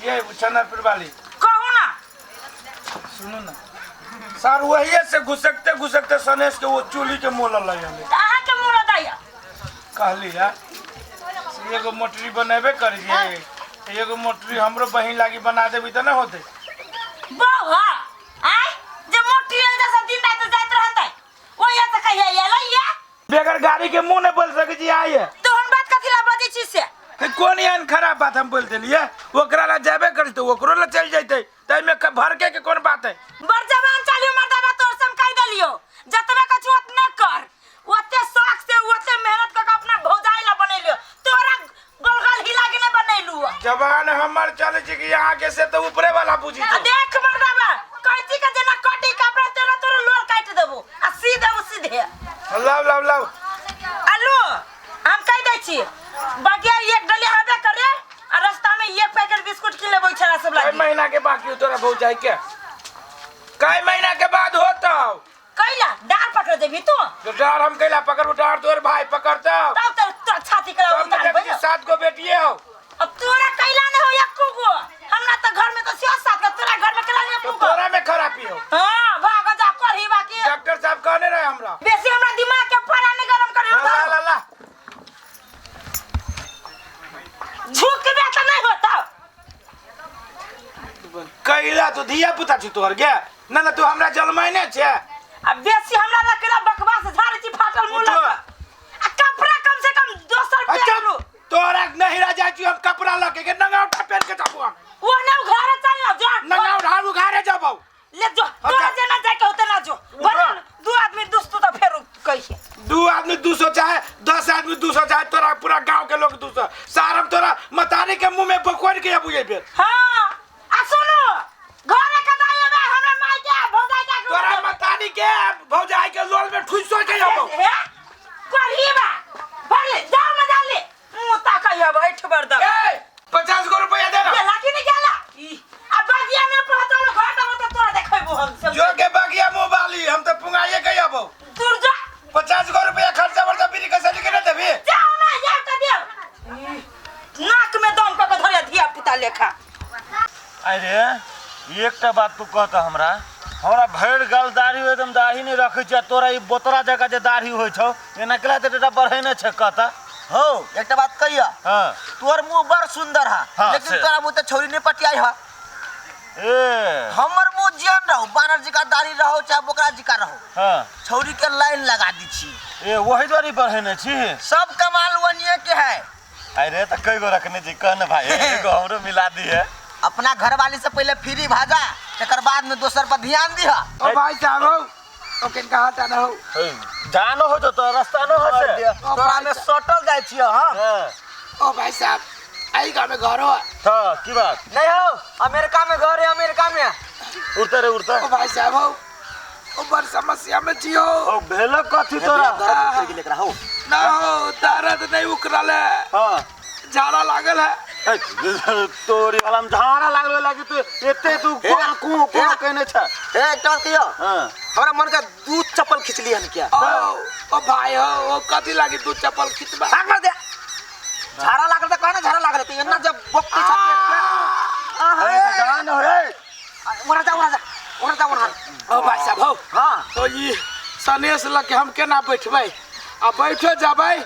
ये चंदनपुर वाली। कहू ना। सुनू ना सर, वही से घुसकते घुसकते सनेश के वो चोली के मोल लग गेलै। तऽ अहाँके मोल दैया। कहली है से एगो मोटरी बनेबे करिए, एगो मोटरी हमरो बहिन लागी बना देबी तऽ नहि होतै। बौआ आय जे मोटरी एजा से दिन राति जाइत रहतै ओहिया से कहिया एलै या। बगैर गाड़ी के मुंह नहीं बोल सके जी आई है। तोहन बात कथी ला बजै छी से? हे, कोन एहन खराब बात हम बोल देलिए? ओकरा ला जाबे करी तो ओकरो ला चल जैते, ताहिमे भड़के के कोन बात है? बड़ जवान चालियो मर्दाबा, तोर से हम कहि देलियो जतबे कछु ओतने कर। ओते शौक से ओते मेहनत कऽ के अपना भौजाई ला बनेलियो, तोरा गोलगोल हिला के नहीं बनेलु। जवान हमर चले छी कि यहाँ के से तो ऊपरे वाला बुझी आ छै। देख मर्दाबा, कैंची के जेना कटी कपड़ा तेरा तोरा लोल काटि देबो आ सी देबो सीधे। लाव लाव लाव। आलू हम कहि दै छी बगिया एक डली आबे करे आ रास्ता में एक पैकेट बिस्कुट किन लेबो छड़ा सब कई लागी। महीना के बाकी हो तोरा भौजाई के? कई महीना के बाद होतो? कैला डार पकड़ देबी तू? तो डार हम कैला पकड़बो? डार तोर भाई पकड़तो। तब तो तोरा छाती के तब न उतार देखै छी 7 गो बेटिए हो। अब तोरा कैला नहीं हो एको गो, हमरा तो घर में तो सियो 7 गो, तोरा घर में कैला नहीं तो एको गो? तोरा में खराबी हो। हां भाग जा करही बाकी। डॉक्टर साहब कहने रहे हमरा। बेसी हमरा दिमाग के पड़ा नहीं गरम करे। ला ला ला झुक बे तो नहीं होता। कैला तो धिया पुता छी तोहर गे ना ना तू हमरा जलमाइने छे। अब बेसी हमरा लकेला बकवास झाड़े छी फाटल मुंह उठो। लग आ कपड़ा कम से कम 200 रुपया अच्छा, लू। तोरा नहिरा जाइ छी हम कपड़ा लके के नंगा उठा पहन के जाबो हम। वो ना घर चल ना जा। नंगा उठा उघारे जाबो। ले जो अच्छा। तोरा जेना जाय के होते ना जो। उठो। बोल दू आदमी दुस्तु तो फेर कहिए। 2 आदमी 200 चाहे 10 आदमी 200 चाहे तोरा पूरा गांव के लोग 200 सारम तोरा मतारी के मुंह में बकवार के आबू जेबे। हां आ सुनो घरे के दाई बे हमरा माई के भौजाई के तोरा मतारी के भौजाई के लोल में ठुसो के आबो। हे करही बा भले जाओ ना जाले मुंह ताकैया बैठ बरदा। ए 50 गो रुपया दे ना। गेला कि नहीं गेला? आ बगिया में पहुंचल घर तक तो तोरा देखैबो हम सब। जो के बगिया मोबाइल हम तो पुंगाइए के आबो। दूर जा। 50 गो रुपया खर्चा वर्चा बीड़ी के सली के ना देबी। जाओ ना यार त देब। नाक में दम क के धरे धिया पुता लेखा। अरे एकटा बात तू कहता हमरा, हमरा भरि गाल दाढ़ी एकदम दाढ़ी नहीं रखै छी आ तोरा ई बोतरा जकाँ जे दाढ़ी होइ छौ एना केला तऽ एकटा बढ़ै नहि छै कहता। हो एकटा बात कहिया। हाँ। तोहर मुंह बड़ सुंदर है। हाँ, लेकिन से। तोरा मुंह तऽ छौरी नहीं पटियाई है। ए। हमर मुंह जियन रहो, बानर जी का दाढ़ी रहो चाहे बोकरा जी का रहो। हाँ। छौरी के लाइन लगा दी छी। ए वही दुआरे बढ़ेने छी। सब कमाल वनिए के है। अरे तऽ कई गो रखने छी कह न भाई, एगो हमरो मिला दी है। अपना घरवाली से पहले फ्री भाजा तकर बाद में दोसर पर ध्यान दिहा। ओ भाई साहब हो, ओ किन कहा जाना हो? जानो हो तो रास्ता न हो से। तोरा में सटल जाय छियो। हां। हां। ओ भाई साहब आई गांव में घर हो? हां की बात? नहीं हो, अमेरिका में घर है, अमेरिका में। उड़ते रे उड़ते। ओ भाई साहब हो, ओ बड़ समस्या में छियो। ओ भेलो कथी तोरा? दर्द उखड़ गेल हो। ना हो दर्द नहीं उखड़ल है। हां। झाड़ा लागल है। तोरी वाला में झाड़ा लागल लागी तू एते तू कोन को को कहने छ? ए एकटा बात कहियो। हां। हमरा मन का दूध चप्पल खिचली हन क्या? ओ ओ भाई हो, ओ कथी लागी दूध चप्पल खिचबा? भाग मार दे। झाड़ा लागल त कहना झाड़ा लागल त एना जब बक्की छापे। अरे जान हो रे। ओरा जा ओरा जा ओरा जा ओरा। ओ भाई साहब हो। हां। तो ई सनेस लके हम केना बैठबै? आ बैठो जाबै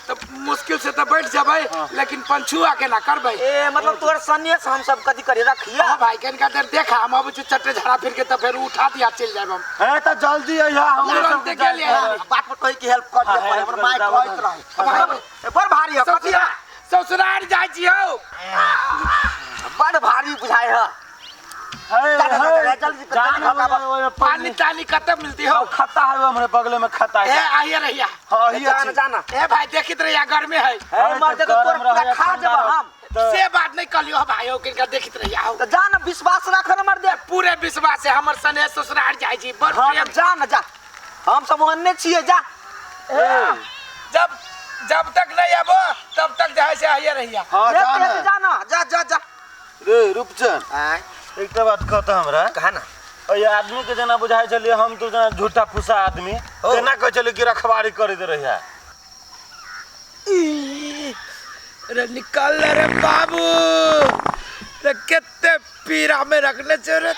तो मुश्किल से तो बैठ जाबै, लेकिन पंछुआ केना करबै? ए मतलब तोहर सनेस हम सब कथी करे रखिया? हां भाई कनका देर देखा हम अबै छी चट्टे झाड़ा फिर के त फेर उठा दिया चल जाब हम। हे त जल्दी अइहा हम तुरंते गेलियै। बात पर कहि के हेल्प कर दिया, हाँ, हमर माय हेल्प कहैत कर रहे। ए, बड़ भारी है, कथी है? ससुराल जाइ छी हौ। बड़ भारी बुझाय है। हे, जा, जा, जा, हे, जल्दी, जल्दी, जान जल्दी, हो, ओए, पानी तानी कतऽ मिलती हो? खत्ता है हमरे बगले में खत्ता ए है। आइए रहिया। हां, हिया जाना, छी। जाना। ए भाई देखित रहिया गर्मी है। ए, मर दे तो गरम तोर पूरा रहैया, खा ठंडा जेबा हम। तऽ से बात नहीं कहलियो भाई हो किनका देखित रहिया हो। त जा न विश्वास राख न मर दे। पूरे विश्वास से हमर सने ससुराल जाइ छी बड़ हां प्रेम। जा न जा, हम सब ओहने छियै जा। जब जब तक नहीं आबो तब तक जाय से आइए रहिया। हां जा जा न। जा न, जा जा जा। रे रूपचंद। आय। एकटा बात कहता हमरा। कहा ना। ओइ आदमी के जेना बुझाइ छलियै हम तो जेना झूठा फूसा आदमी तेना कहै छलियै कि रखवारी करैत रहिया। अरे निकल रे बाबू, रे कते पीड़ा में रखने छे रे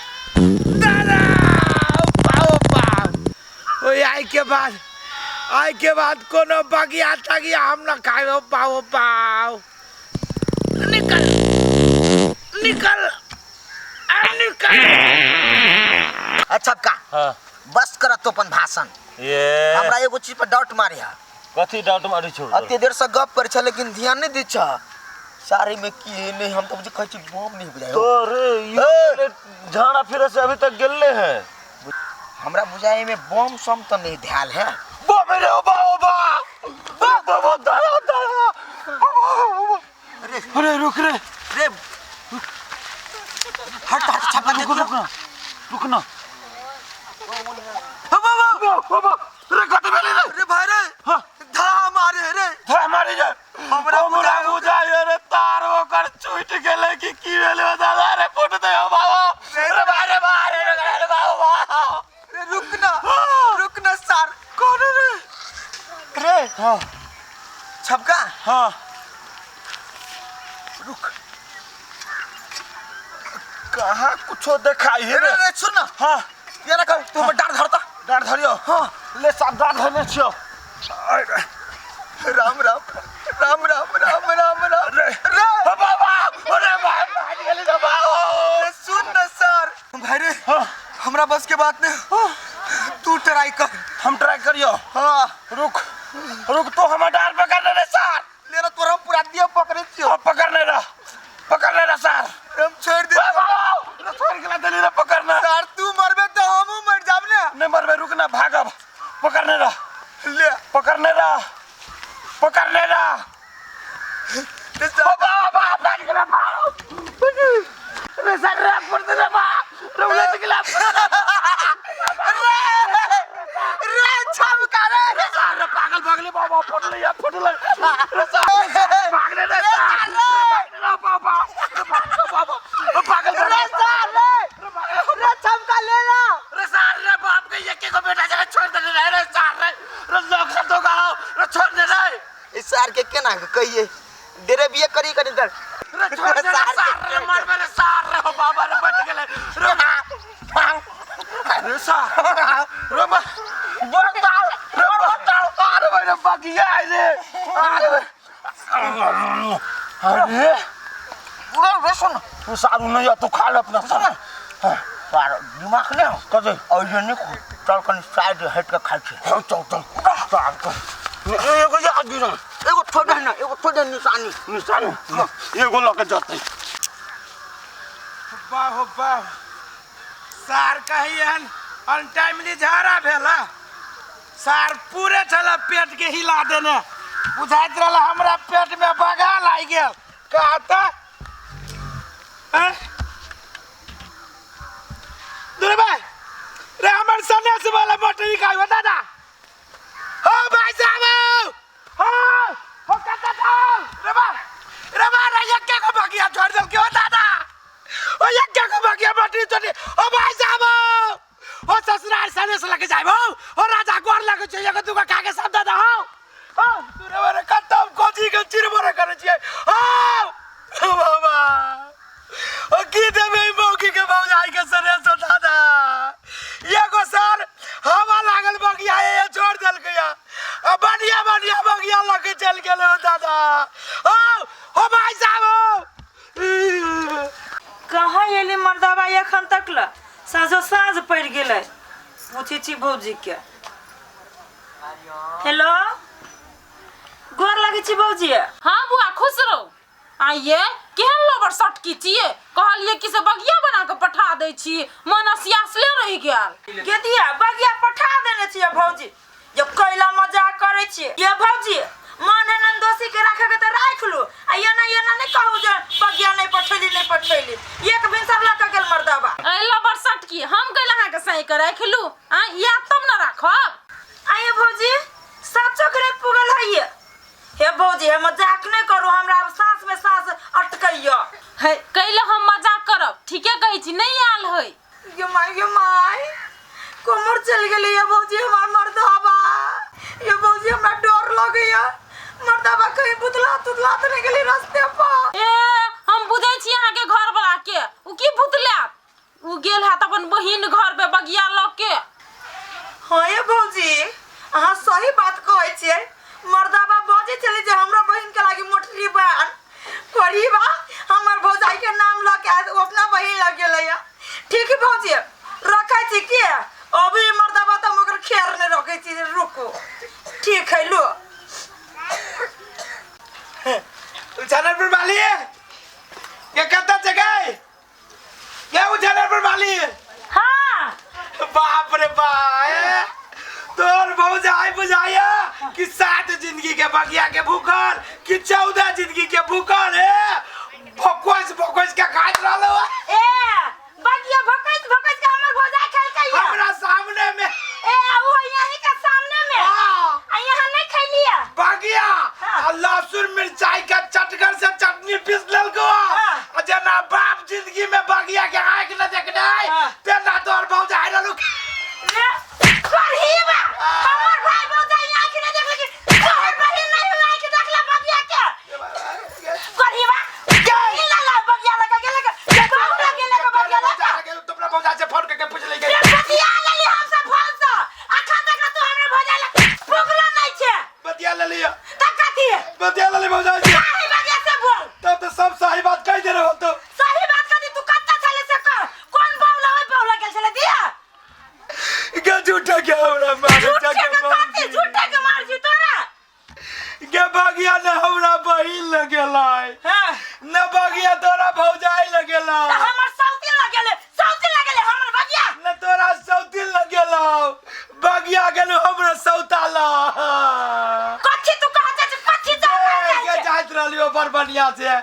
दादा। पाओ पाओ ओ आई के बाद, आई के बाद कोनो बगिया तगिया हम ना खाए। ओ पाओ पाओ निकल निकल आ निकल। अच्छा का हाँ बस कर तो अपन भाषण। ये हमरा एगो चीज पर डाउट मारे है। कथी डाउट मारी छौ? अते देर से गप करे छ लेकिन ध्यान नहीं दै छ। सारे में की है नहीं हम तो मुझे कहै छी बम नहीं बुझाय। तो रे ये झाड़ा फिरे से अभी तक गेले है। हमरा बुझाय में बम सम तो नहीं ध्यान है। बम रे ओ बा ओ बा बम बम दादा दादा। अरे रुक रे रे हट हट छापा रुक रुक ना रुक ना। बाबा रे कत भेलै रे? रे भाई रे हां धा मारे रे धा मारे जा। हमरा बुझाय रे तार ओकर छूट गेलै कि की भेलै दादा रे फुट दे हो बाबा रे भाई रे भाई रे रे बाबा रे रुक ना रुक ना सार कौन रे रे। हां छपका हां रुक कहां कुछो देखाई है रे रे सुन ना। हां ये ना कर तू हमर डार धरता डार धरियो। हां ले साहब डार धरने छियो। राम राम राम राम राम राम राम रे रे बाबा अरे भाई भाग गेली रे बाबा। सुन ना सर भाई रे। हां हमरा बस के बात नहीं, तू ट्राई कर। हम ट्राई करियो। हां रुक रुक तो हमर डार पकड़ने रे सर। ले ना तोरा हम पूरा दिया पकड़े छियो। पकड़ने रह पकड़ने रह सर। हम छोड़ दे बाबा छोड़ के देली रे पकड़ना। सर तू मरबे तो हमहू मर जाब ने। नहीं मरबे रुक ना भागब। पकड़ने रह ले पकड़ने रह पकड़ने रह। बाबा बाबा भाग गेला बाबा रे सर रे फुट दे बा रे उलट गेला रे रे छमका रे रे सर रे पागल भागले बाबा फुटले या फुटले रे सर भागने रे सर भागने रे बाबा रे भाग बाबा पागल रे सर रे रे छमका ले ना रे सर रे बाप के एक को बेटा जरा छोड़ दे रे रे सर रे रे लोग सब तो गाओ रे छोड़ दे रे। इस सर के केना कहिए डेरे बिए करी करी कर रे छोड़ दे रे सर रे मार मेरे सर रे हो बाबा रे बच गेले रे रे सर रे बा बताओ रे बताओ अरे भाई रे बगिया रे अरे अरे पूरा रे सुन तू सारू नहीं है तू खा ले अपना सर। सार दिमाग ने कथी और ये नहीं चल कनी साइड हट के खाइ छै। चल चल सार के एगो याद गिरा एगो छोड़ दे ना एगो छोड़ दे निशानी निशानी एगो लके जतै। वाह हो वाह सार कही एहन अनटाइमली झाड़ा भेला। सार पूरे छला पेट के हिला देने बुझाइत रहल हमरा पेट में बगा लागि गेल। कहता रे भाई रे हमर सनेस वाला मोटरी का हो दादा। हो भाई साहब हो हो कहता था रे बा रे बा रे यक्के को बगिया छोड़ देल के हो दादा। ओ यक्के को बगिया मोटरी छोड़ ओ भाई साहब ओ ससुराल सनेस लगे जाइब हो राजा गोर लगे छै एगो दूगो खा के सब दादा हो हो रे बा रे खत्म कोची के चिरबोरे करै छियै हो बाबा। ओ की देबै मौकी के भौजाई के सनेस दादा। एगो सर हवा लागल बगिया ये छोड़ देलकै आ बढ़िया बढ़िया बगिया लगे चल गेल हो दादा। ओ हो भाई साहब कहाँ एली मर्दाबा एखन तक ल साँझो साँझ पड़ि गेलै। पूछै छी भौजी के। हेलो गोर लगै छी भौजी। हाँ बुआ खुश रहो। आइए केहन लोबर सटकी छियै कहलियै कि से बगिया बना के पठा दै छी मन असियासले रहि गेल। गेदिया बगिया पठा देने छियै भौजी जे कैला मजाक करै छियै। ये भौजी मन एहन दोषी के राखे के तऽ राखि लू आ एना एना नहि कहू जे बगिया नहि पठैली नहि पठैली। एक भिनसर लऽ के गेल मर्दाबा। ए लबर सटकी हम कैला अहाँके सही के राखि लू आ या तब न राखब। आइए भौजी साचो के नहि पुगल है। हे भौजी हम मजाक नहि करू हमरा आब साँस में साँस अटकैया। है कैला हम मजाक करब ठीके कहै छी नहि आयल है। ये माय ये माय कोमर चल गेलै ये भौजी हमार मर्दाबा। ये भौजी हमरा डर लगैया मर्दाबा कहीं बुतला तुतला त नहि गेलै रास्ते पर। ए हम बुझै छी अहाँके घर वाला के उ की भुतलायत उ गेल हैत अपन बहिन घर पे बगिया लऽ के हाँ ये भौजी अहाँ सही बात कहै छियै मर्दाबा बजै छलै जे हमरा बहिन के लागी मोटरी बान करीबा हमर भौजाई के नाम लऽ के आज ओ अपना बहिन लग गेलै या ठीक है भौजी रखै छी के अभी मर्दाबा तऽ हम ओकर खेर नहि रखै छी रुकू ठीक है लो उछानरपुर वाली के कत जगह के उछानरपुर वाली हाँ बाप रे बाप तोर भौजाई बुझाइया कि 7 जिंदगी के बगिया के भूखल कि 14 जिंदगी के भूखल है भोकोस भोकोस के खाइत रहलो ए बगिया भोकैत भोकैत के हमर भौजाई खेलकै या हमरा सामने में ए उ यहीं के सामने में हाँ। आ यहाँ नहीं खैलिया बगिया हाँ। आ लहसुन मिर्चाई के चटकर से चटनी पीस लेलको हाँ। आ जेना बाप जिंदगी में बगिया के आंख न देखने हाँ। तेना तोर भौजाई रहलो रे करहीबा हमर भाई भौजाई आंख नहीं देखले कि तोहर बहिन नहीं हो आंख देखला बगिया के करहीबा ई ला ला बगिया लगा के लगा बाहुरा के लगा बगिया लगा तुमरा भौजाई से फोन करके पूछ ले रे बतिया लेली हम सब फोन से अखन तक तू हमरा भौजाई ला पुगलो नहीं छे बतिया ले लिया त कथी बतिया ले ली भौजाई से काहे बगिया से बोल तब तो सब सही बात कह दे रहे हो तो सही बात कथी तू कत्ता छले से कह कौन बाहुला ओइ बाहुला गेल छले दिया के झूठा के हमरा मारे झूठे जाके के कथी झूठे के मार छी तोरा के बगिया न हमरा बहिन लगेला हां न बगिया तोरा भौजाई लगेला त हमर सौती लगेले सौती लगेले हमर बगिया न तोरा सौती लगेला बगिया गेलो हमरा सौताला कथी तू कहत छै कथी जा के जाइत रहलियो बड़ बढ़िया से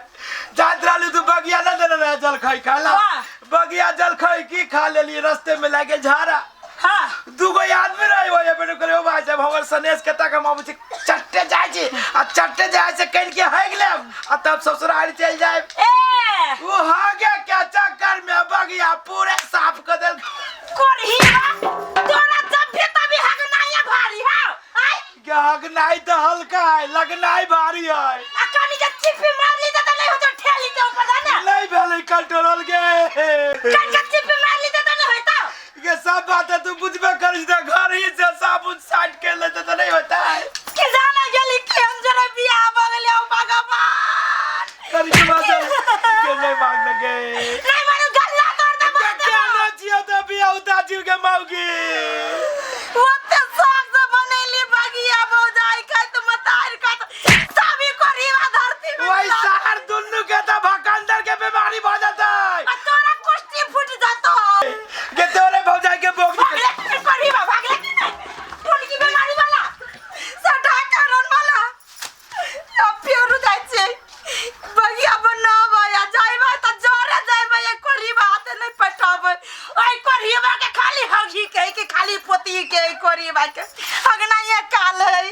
जाइत रहलियो तू बगिया न देने रहे जलखै खाला हाँ। बगिया जलखै की खा लेलिए रस्ते में लागे झाड़ा हां दूगो आदमी रहे वही पे करे ओ भाई साहब हमर सनेश के तक हम अबै छी चट्टे जाइ छी आ चट्टे जाइ से कल के हैग लेब आ तब ससुराल चल जाए ए वो हागे के चक्कर में बगिया पूरे साफ कर देल करहीबा तोरा जब भी तभी हक नहीं भारी हां आय के हगनाई तो हल्का है लगनाई भारी है आ कनी जे चिप्पी मार ली त नहीं होतो ठेली के ऊपर ना नहीं भेलै कंट्रोल के कनी के चिप्पी मार ली त नहीं होतो के सब बात है तू बुझबे करिस त घर ही से साबुन साट के लेते तो नहीं होता है के जाना गेली के हम जरा बियाह भ गेलै ओ भगवान करी के बात के नहीं मांग लगे नहीं मारू गल्ला तोड़ दे के क्या ना जियो तो बिया उता जीव के मौगी ओते शौक से बनैली बगिया भौजाई खाइत मतार खाइत सभी करीबा धरती में वही मिला। शहर दुन्नू के तो भकंदर के बीमारी भ जाता है आ तोरा कुश्ती फूट जातो के तोरे भौजाई के बोग भागले कि नहीं करीबा भागले कि नहीं कौन की बीमारी वाला सटा कारण वाला अब फेरू जाइ छै बगिया बनाबै आ जाइबै तऽ जरे जाइबै ए करीबा हाथे नहि पटाबै ओहि करीबा के खाली हगी के के खाली पोती के करीबा के हगना ये काल है।